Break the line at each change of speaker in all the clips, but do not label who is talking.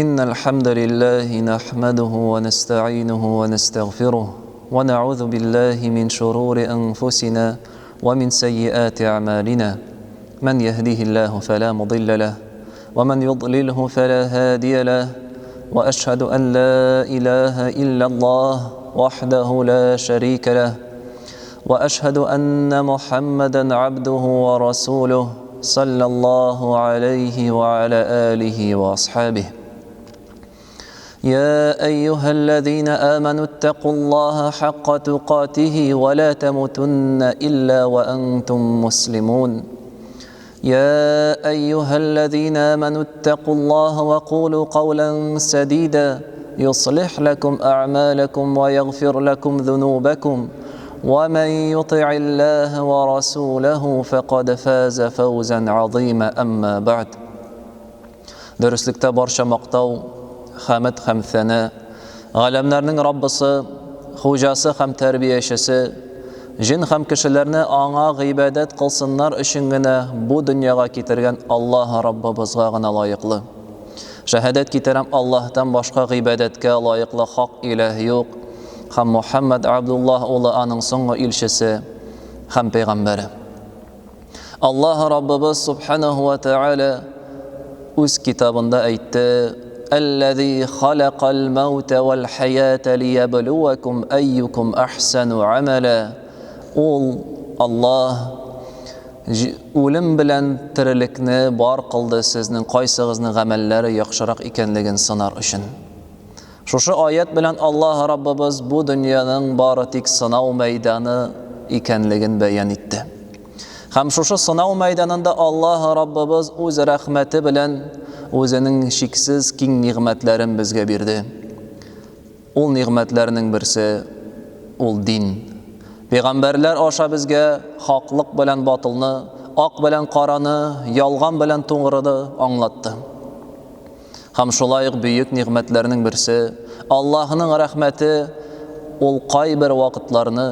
إن الحمد لله نحمده ونستعينه ونستغفره ونعوذ بالله من شرور أنفسنا ومن سيئات أعمالنا من يهده الله فلا مضل له ومن يضلله فلا هادي له وأشهد أن لا إله إلا الله وحده لا شريك له وأشهد أن محمدا عبده ورسوله صلى الله عليه وعلى آله وأصحابه يا أيها الذين آمنوا اتقوا الله حق تقاته ولا تموتن إلا وأنتم مسلمون يا أيها الذين آمنوا اتقوا الله وقولوا قولا سديدا يصلح لكم أعمالكم ويغفر لكم ذنوبكم ومن يطع الله ورسوله فقد فاز فوزا عظيما أما بعد Дөреслектә барча мактау, хәмед һәм сәна, галәмнәрнең Раббысы, хуҗасы һәм тәрбиячесе, җен һәм кешеләрне аңа гыйбадәт кылсыннар өчен генә бу дөньяга китергән Аллаһ Раббыбызга гына лаеклы. Шәһадәт китерәм, Аллаһтан башка гыйбадәткә лаеклы хак иләһ юк, һәм Мухәммәд Абдуллаһ улы аның соңгы илчесе һәм пәйгамбәре. Аллаһ Раббыбыз Субханаһу ва Тааля үз китабында әйтте: "Аллази халакал маута вал хаята лиябluвакум айюкум ахсану амала". Ул Аллаһ үлем белән терелекне бар кылды сезнең кайсыгызның гамәлләре яхшырак икәнлеген сынар өчен. Шушы аять белән Аллаһ Раббыбыз бу дөньяның бары тик сынау мәйданы икәнлеген бәян итте. Һәм шушы сынау мәйданында Аллаһ Раббыбыз үз рәхмәте белән үзенең чиксез киң нигъмәтләрен безгә бирде. Ул нигъмәтләрнең берсе ул дин. Пәйгамбәрләр аша безгә хаклык белән батылны, ак белән караны, ялган белән тугрыны аңлатты. Һәм шулай ук бөек нигъмәтләрнең берсе, Аллаһның рәхмәте, ул кайбер вакытларны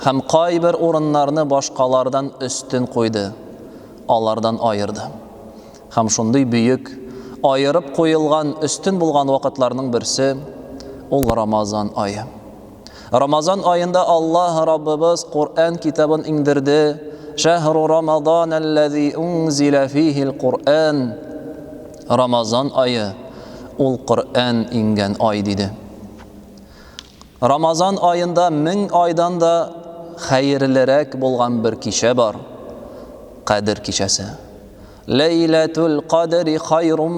һәм кайбер урыннарны башкалардан өстен куйды, алардан аерды. Һәм шундый бөек, аерып куелган, өстен булган вакытларның берсе, ул Рамазан ае. Рамазан аенда Аллаһ Раббыбыз Коръән китабын иңдерде. Шәһру Рамазан аллази унзила фихил Коръән. Рамазан ае ул Коръән иңгән ай диде. Рамазан аенда мең айдан да хәерлерәк булган бер кичә бар. Кадер кичәсе. Ләйләтул кадри хайрум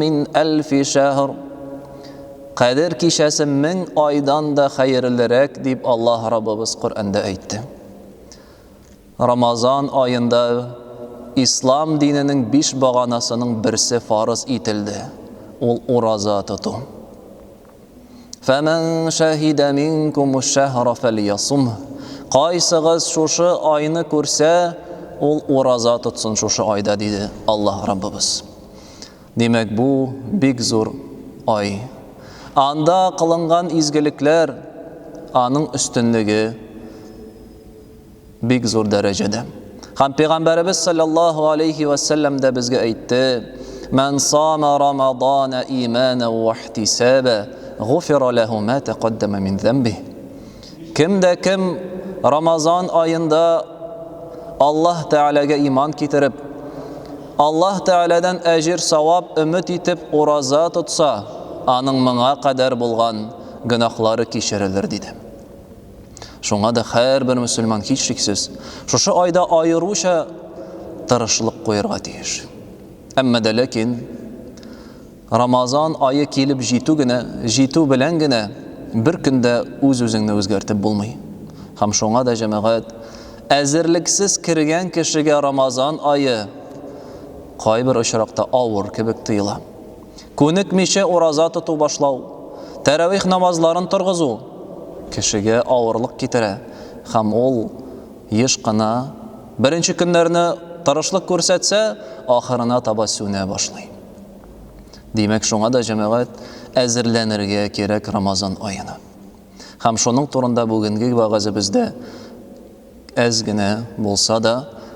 мин әлфи шәһр. Кадер кичәсе мең айдан да хәерлерәк дип Аллаһ Раббыбыз Коръәндә әйтте. Рамазан аенда ислам диненең биш баганасының берсе фарыз ителде. Ул ураза тоту. Фәмән шәһидә минкум шәһра фәльясум. Кайсыгыз шушы айны күрсә, ул ураза тотсын шушы айда, диде Аллаһ Раббыбыз. Димәк, бу бик зур ай. Анда кылынган изгелекләр, аның өстенлеге бик зур дәрәҗәдә. Һәм Пәйгамбәребез саллаллаһу алейхи ва саллям да безгә әйтте: "Ман сама Рамадана имана ва ихтисаба, гуфира лаху ма тaqaddama мин замби". Кем дә кем Рамазан аенда Аллаһ Тәгаләгә иман китереп, Аллаһ Тәгаләдән әҗир савап өмет итеп ураза тотса, аның моңа кадәр булган гөнаһлары кичерелер, диде. Шуңа да һәрбер мөселман һичшиксез шушы айда аеруча тырышлык куярга тиеш. Әмма дә ләкин Рамазан ае килеп җитү генә, җитү белән генә бер көндә үз-үзеңне үзгәртеп булмый. Һәм шуңа да җәмәгать әзерлексез кергән кешегә Рамазан ае кайбер очракта авыр кебек тоела. Күнекмичә ураза тоту башлау, тәравих намазларын торгызу кешегә авырлык китерә һәм ул еш кына беренче көннәрне тырышлык күрсәтсә, ахырына таба сүнә башлый. Димәк, шуңа да җәмәгать әзерләнергә кирәк Рамазан аена. Һәм шуның турында бүгенге вәгазебездә әз генә булса да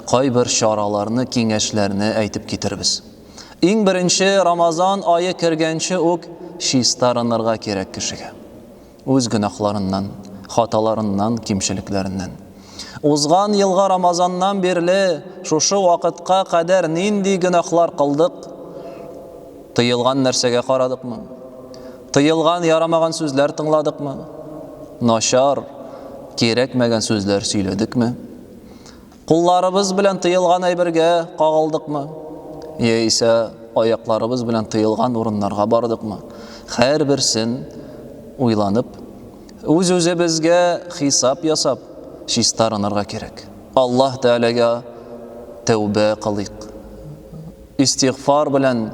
кайбер чараларны, киңәшләрне әйтеп китербез. Иң беренче Рамазан ае кергәнче үк чистарынырга кирәк кешегә. Үз гөнаһларыннан, хаталарыннан, кимчелекләреннән. Узган елга Рамазаннан бирле шушы вакытка кадәр нинди гөнаһлар кылдык? Тыелган нәрсәгә карадыкмы? Тыелган, ярамаган сүзләр тыңладыкмы? Начар, кирәкмәгән сүзләр сөйләдекме? Кулларыбыз белән тыелган әйбергә кагылдыкмы? Яисә аякларыбыз белән тыелган урыннарга бардыкмы? Һәрберсен уйланып, үз-үзебезгә хисап ясап, чистарынырга кирәк. Аллаһ Тәгаләгә тәүбә кылыйк. Истигъфар белән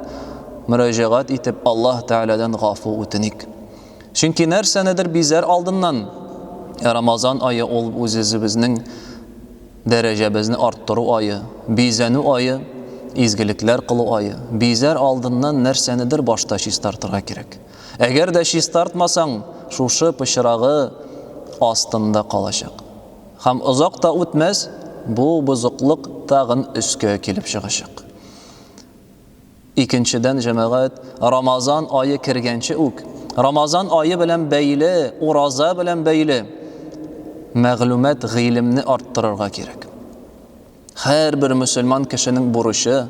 мөрәҗәгать итеп, Аллаһ Тәгаләдән гафу үтеник. Чөнки нәрсәнедер бизәр алдыннан Рамазан ае ул үз-үзебезнең дәрәҗәбезне арттыру ае, бизәнү ае, изгелекләр кылу ае. Бизәр алдыннан нәрсәнедер башта чистартырга кирәк. Әгәр дә чистартмасаң, шушы пычрагы астында калачак. Һәм озак та үтмәс, бу бозыклык тагын өскә килеп чыгачак. Икенчедән, җәмәгать, Рамазан ае кергәнче үк, Рамазан ае белән бәйле, ураза белән бәйле мәгълүмат, гыйлемне арттырырга кирәк. Һәрбер мөселман кешенең бурычы,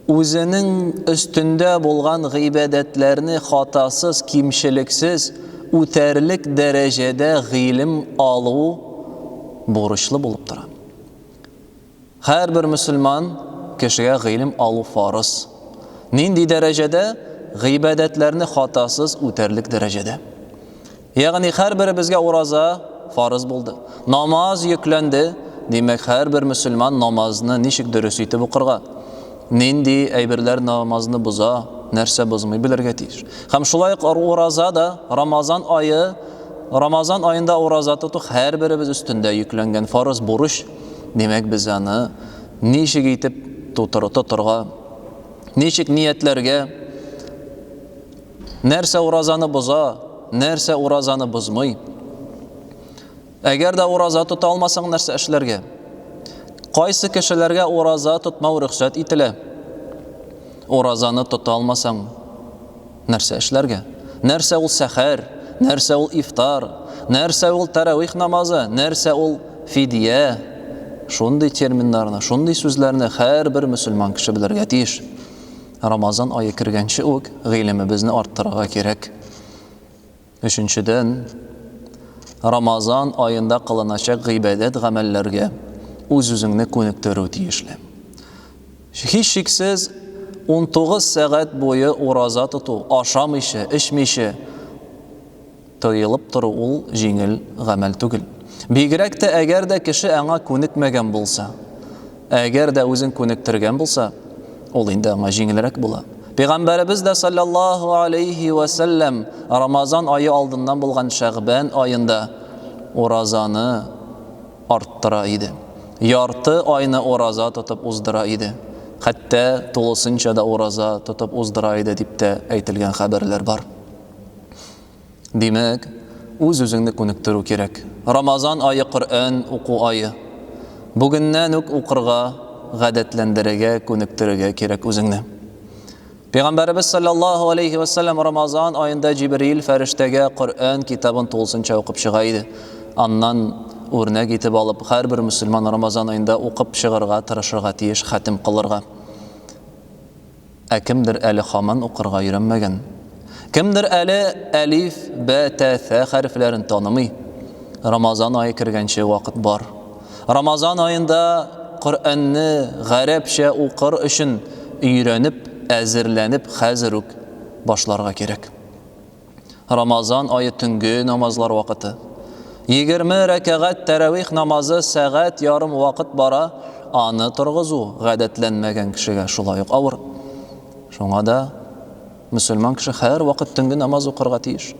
үзенең өстендә булган гыйбадәтләрне хатасыз, кимчелексез үтәрлек дәрәҗәдә гыйлем алу бурычлы булып тора. Һәрбер мөселман кешегә гыйлем алу фарыз. Нинди дәрәҗәдә? Гыйбадәтләрне хатасыз үтәрлек дәрәҗәдә. Ягъни һәрберебезгә ураза фарыз булды. Намаз йөкләнде. Димәк, һәрбер мөселман намазны ничек дөрес итеп укырга, нинди әйберләр намазны боза, нәрсә бозмый белергә тиеш. Һәм шулай ук ураза да Рамазан ае, Рамазан аенда ураза тоту һәрберебез өстендә йөкләнгән фарыз бурыч. Димәк, без аны ничек итеп тутыр, тотырга, ничек ниятләргә, нәрсә уразаны боза, нәрсә уразаны бозмый. Әгәр дә ураза тота алмасаң, нәрсә эшләргә? Кайсы кешеләргә ураза тотмау рөхсәт ителә? Уразаны тота алмасаң, Нәрсә эшләргә? Нәрсә ул сәхәр? Нәрсә ул ифтар? Нәрсә ул тәравих намазы? Нәрсә ул фидия? Шундый терминнарны, шундый сүзләрне һәрбер мөселман кеше белергә тиеш. Рамазан ае кергәнче үк гыйлемебезне арттырырга кирәк. Өченчедән, Рамазан аенда кылыначак гыйбадәт гамәлләргә үз-үзеңне күнектерү тиешле. Һичшиксез, 19 сәгать буе ураза тоту, ашамыйча, эчмичә тыелып тору ул җиңел гамәл түгел. Бигрәк тә әгәр дә кеше аңа күнекмәгән булса. Әгәр дә үзен күнектергән булса, ул инде аңа җиңелрәк була. Пәйгамбәребез дә саллаллаһу алейхи ва сәлләм Рамазан ае алдыннан булган Шәгъбән аенда уразаны арттыра иде. Ярты айны ураза тотып уздыра иде. Хәтта тулысынча да ураза тотып уздыра иде дип тә әйтелгән хәбәрләр бар. Димәк, үз-үзеңне күнектерү кирәк. Рамазан ае Коръән уку ае. Бүгеннән үк укырга гадәтләндерергә, күнектерергә кирәк үзеңне. Пәйгамбәребез саллаллаһу алейхи ва саллям Рамазан аенда Җибриил фәрештәгә Коръән китабын тулысынча укып чыга иде. Аннан үрнәк итеп алып, һәрбер мөселман Рамазан аенда укып чыгарга тырышырга тиеш, хәтем кылырга. Ә кемдер әле һаман укырга өйрәнмәгән. Кемдер әле әлиф, бә, тә, фә хәрефләрен танымый. Рамазан ае кергәнче вакыт бар. Рамазан аенда Коръәнне гарәпчә укыр өчен өйрәнеп, әзерләнеп хәзер үк башларга кирәк. Рамазан ае төнге намазлар вакыты. 20 рәкәгать тәравих намазы сәгать ярым вакыт бара, аны торгызу гадәтләнмәгән кешегә шулай ук авыр. Шуңа да мөселман кеше һәр вакыт төнге намаз укырга тиеш.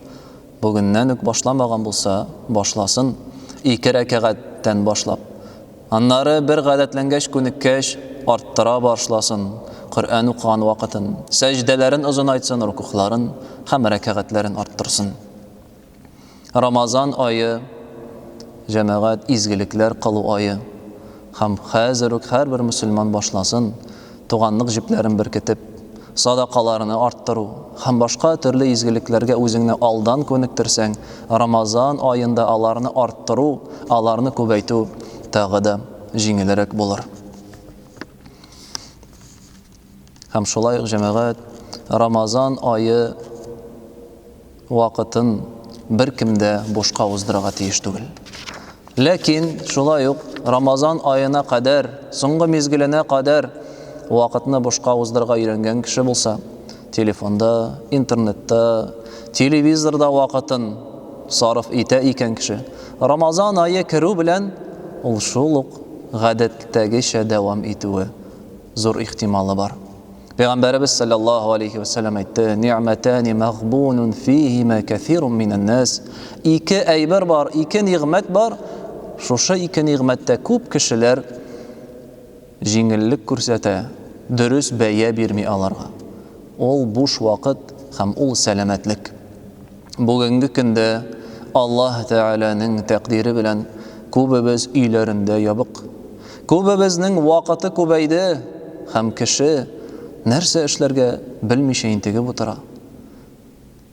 Бүгеннән үк башламаган булса, башласын. Ике рәкәгатьтән башлап. Аннары бер гадәтләнгәч, күнеккәч, арттыра башласын, Коръән укыган вакытын, сәҗдәләрен озынайтсын, рукугъларын һәм рәкәгатьләрен арттырсын. Рамазан ае, җәмәгать, изгелекләр кылу ае. Һәм хәзер үк һәрбер мөселман башласын, туганлык җепләрен беркетеп. садакаларны арттыру һәм башка төрле изгелекләргә үзеңне алдан күнектерсәң, Рамазан аенда аларны арттыру, аларны күбәйтү тагы да җиңелрәк булыр. Һәм шулай ук, җәмәгать, Рамазан ае вакытын беркем дә бушка уздырырга тиеш түгел. Ләкин шулай ук Рамазан аена кадәр, соңгы мизгеленә кадәр вакытны бушка уздырырга өйрәнгән кеше булса, телефонда, интернетта, телевизорда вакытын сарыф итә икән кеше, Рамазан ае керү белән ул шул ук гадәттәгечә дәвам итүе зур ихтималы бар. Пәйгамбәребез саллаллаһу алейхи ва сәлләм әйтте: "Ни'матани магбунун фихима кәсирун минән нас." Ике әйбер бар, ике нигъмәт бар. Шушы ике нигъмәттә күп кешеләр җиңеллек күрсәтә, дөрес бәя бирми аларга. Ул буш вакыт һәм ул сәламәтлек. Бүгенге көндә Аллаһ Тәгаләнең тәкъдире белән күбебез өйләрендә ябык. Күбебезнең вакыты күбәйде һәм кеше нәрсә эшләргә белмичә интегеп утыра.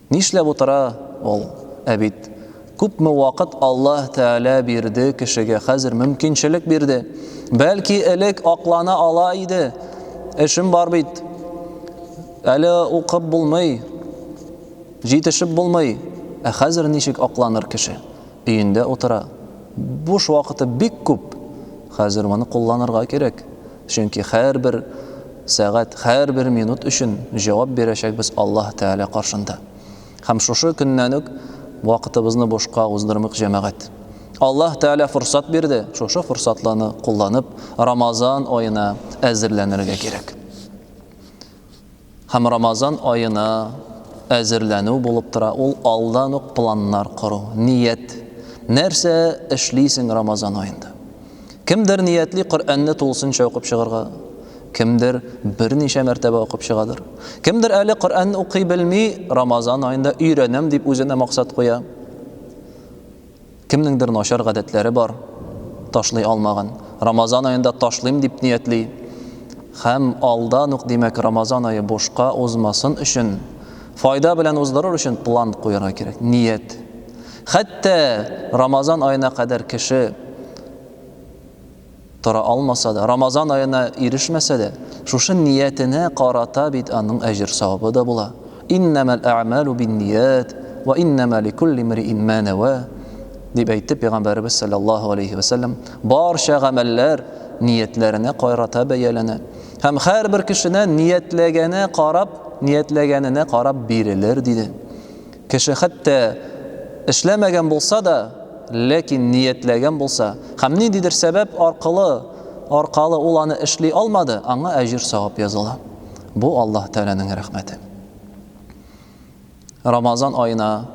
Нишләп утыра ул? Ә бит күпме вакыт Аллаһ Тәгалә бирде кешегә, хәзер мөмкинчелек бирде. Бәлки элек аклана ала иде. Эшем бар бит. Әле укып булмый. Җитешеп булмый. Ә хәзер ничек акланыр кеше? Өендә утыра. Буш вакыты бик күп. Хәзер моны кулланырга кирәк. Чөнки һәрбер сәгать, һәрбер минут өчен җавап бирәчәкбез Аллаһ Тәгалә каршында. Һәм шушы көннән үк вакытыбызны бушка уздырмыйк, җәмәгать. Аллаһ Тәгалә форсат бирде, шушы форсатларны кулланып, Рамазан аена әзерләнергә кирәк. Һәм Рамазан аена әзерләнү булып тора, ул алдан ук планнар кору, ният. Нәрсә эшлисең Рамазан аенда? Кемдер ниятли Коръәнне тулысынча укып чыгарга, кемдер берничә мәртәбә укып чыгадыр. Кемдер әле Коръән укый белми, Рамазан аенда өйрәнәм дип үзенә максат куя. Кемнеңдер начар гадәтләре бар, ташлый алмаган. Рамазан аенда ташлыйм дип ниятли. Һәм алдан ук, димәк, Рамазан ае бушка узмасын өчен, файда белән уздырыр өчен план куярга кирәк, ният. Хәтта Рамазан аена кадәр кеше тора алмаса да, Рамазан аена ирешмәсә дә, шушы ниятенә карата бит аның әҗер-савабы да була. Иннәмәл әгъмәлү бинният ва иннәмә ликулли имриин ма нәва дип әйтте пәйгамбәребез саллаллаһу алейхи ва сәлләм. Барча гамәлләр ниятләренә карата бәяләнә. Һәм һәрбер кешенә ниятләгәнә карап, ниятләгәненә карап бирелер диде. Кеше хәтта эшләмәгән булса да, ләкин ниятләгән булса һәм ниндидер сәбәп аркылы, аркалы ул аны эшли алмады, аңа әҗер-савап языла. Бу Аллаһ Тәгаләнең рәхмәте. Рамазан аена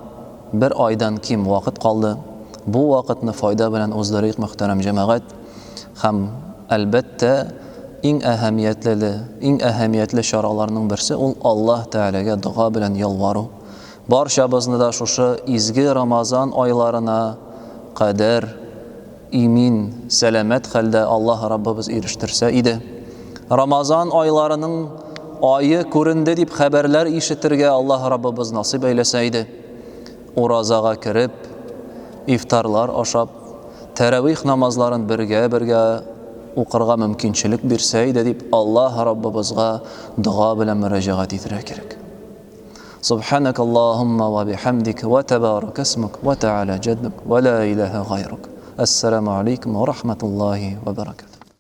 бер айдан ким вакыт калды. Бу вакытны файда белән уздырыйк, мөхтәрәм җәмәгать. Һәм, әлбәттә, иң әһәмиятлеле, иң әһәмиятле чараларның берсе ул Аллаһ Тәгаләгә дога белән ялвару. Барчабызны да шушы изге Рамазан айларына кадәр имин, сәламәт хәлдә Аллаһ Раббыбыз ирештерсә иде. Рамазан айларының ае күренде дип хәбәрләр ишетергә Аллаһ Раббыбыз насыйп әйләсә иде. Уразага кереп, ифтарлар ашап, тәравих намазларын бергә-бергә укырга мөмкинчелек бирсә иде дип Аллаһ Раббыбызга дога белән мөрәҗәгать итәргә кирәк. Субханак Аллаһумма ва бихамдик ва табарак исмук ва тааля җаддук ва ла илаһа гайрук. Ассаламу алейкум ва рахматуллахи ва баракатух.